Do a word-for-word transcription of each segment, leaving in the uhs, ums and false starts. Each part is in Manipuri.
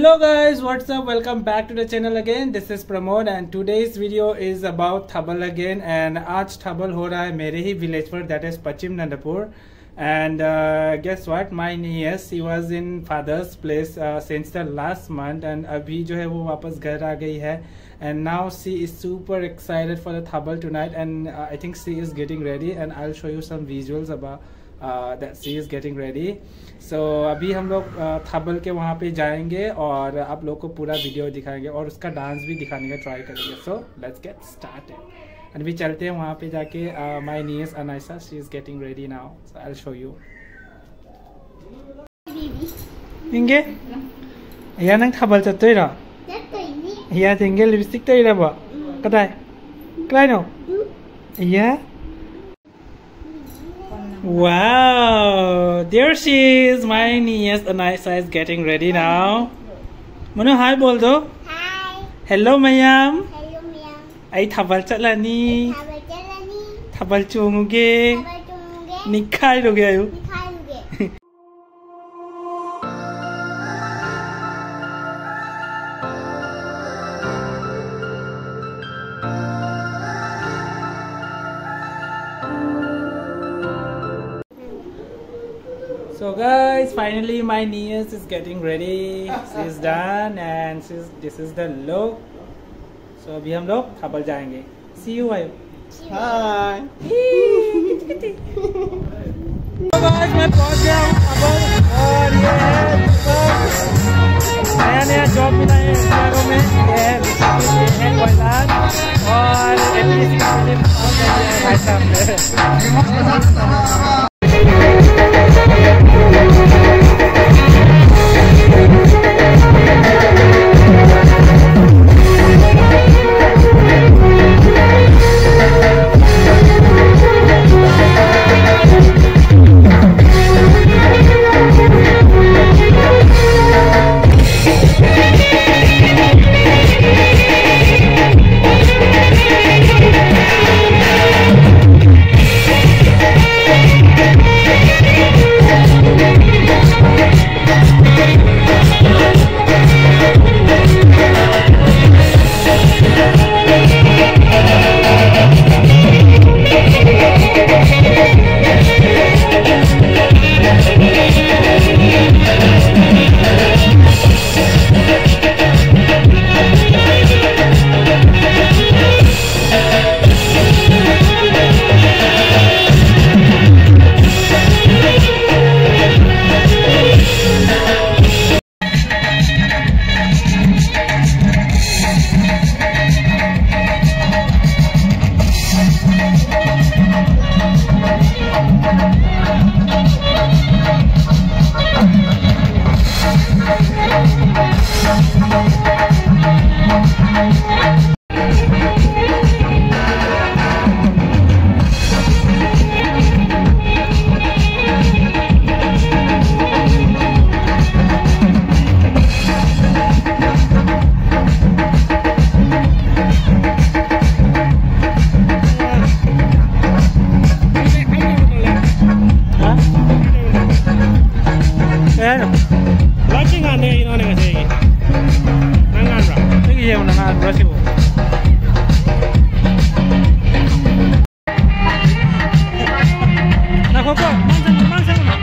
Hello guys, what's up? Welcome back to the channel again. This is Pramod and today's video is about Thabal again. And आज थबल हो रहा है मेरे ही विलेज पर, that is Pachim Nandapur. And uh, guess what? My niece, she was in father's place uh, since the last month, and अभी जो है वो वापस घर आ गई है. And now she is super excited for the Thabal tonight, and uh, I think she is getting ready, and I'll show you some visuals about uh, that she is getting ready. So अभी हम लोग uh, थबल के वहाँ पे जाएंगे और आप लोग को पूरा वीडियो दिखाएंगे और उसका डांस भी दिखाने का ट्राई करेंगे. So let's get started. And अभी चलते हैं वहाँ पे जाके. Uh, my niece Anisa, she is getting ready now, so I'll show you. ꯏꯪꯒꯦ? ꯏꯌꯥ, ꯅꯪ ꯊꯥꯕꯜ ꯆꯠꯇꯣꯏꯔꯣ? ꯆꯠꯇꯣꯏꯅꯤ. ꯏꯌꯥ, ꯊꯦꯡꯒꯦ ꯂꯤꯞꯁꯇꯤꯛ ꯇꯩꯔꯕꯣ? ꯎꯝ. ꯀꯗꯥꯏ? ꯀꯗꯥꯏꯅꯣ? ꯎꯝ. ꯏꯌꯥ. Wow, there she is, my niece Anisa is getting ready now. Manu, hi ꯕꯣꯜ ꯗꯣ. Hi. Hello ꯃꯌꯥꯝ. Hello ꯃꯌꯥꯝ. ꯑꯩ ꯊꯥꯕꯜ ꯆꯠꯂꯅꯤ. ꯊꯥꯕꯜ ꯆꯠꯂꯅꯤ. ꯊꯥꯕꯜ ꯆꯣꯡꯉꯨꯒꯦ. ꯊꯥꯕꯜ ꯆꯣꯡꯉꯨꯒꯦ. ꯅꯤꯛꯈꯥꯏꯔꯨꯒꯦ ꯑꯌꯨ. ꯅꯤꯛꯈꯥꯏꯔꯨꯒꯦ. So guys, finally my niece is getting ready. She's done and she's, this is the look. So अभी हम लोग थबल जाएंगे. See you आयो. Hi. So guys, मैं पहुंच गया हूँ थबल और ये है दीपक. नया नया जॉब मिला है इंडियागो में. ये है दीपक, ये है कैलाश और एमबीसी के लिए भाई साहब. ꯌꯦꯡꯉꯨꯅ ꯉꯥꯟꯕ꯭ꯔꯥ ꯁꯤꯕꯨ? ꯉꯥꯏꯈꯣꯀꯣ, ꯃꯥꯡ ꯆꯪꯉꯨ, ꯃꯥꯡ ꯆꯪꯉꯨ꯫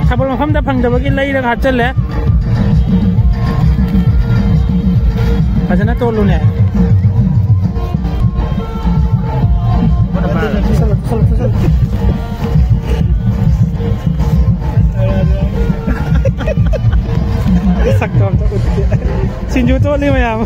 ꯊꯥꯕꯜ ꯃꯐꯝꯗ ꯐꯪꯗꯕꯒꯤ ꯂꯩꯔꯒ ꯍꯥꯞꯆꯜꯂꯦ꯫ ꯐꯖꯅ ꯇꯣꯠꯂꯨꯅꯦ꯫ ꯁꯛꯇꯣ ꯑꯝꯇ ꯎꯠꯀꯦ꯫ ꯁꯤꯡꯖꯨ ꯇꯣꯠꯂꯤ ꯃꯌꯥꯝ꯫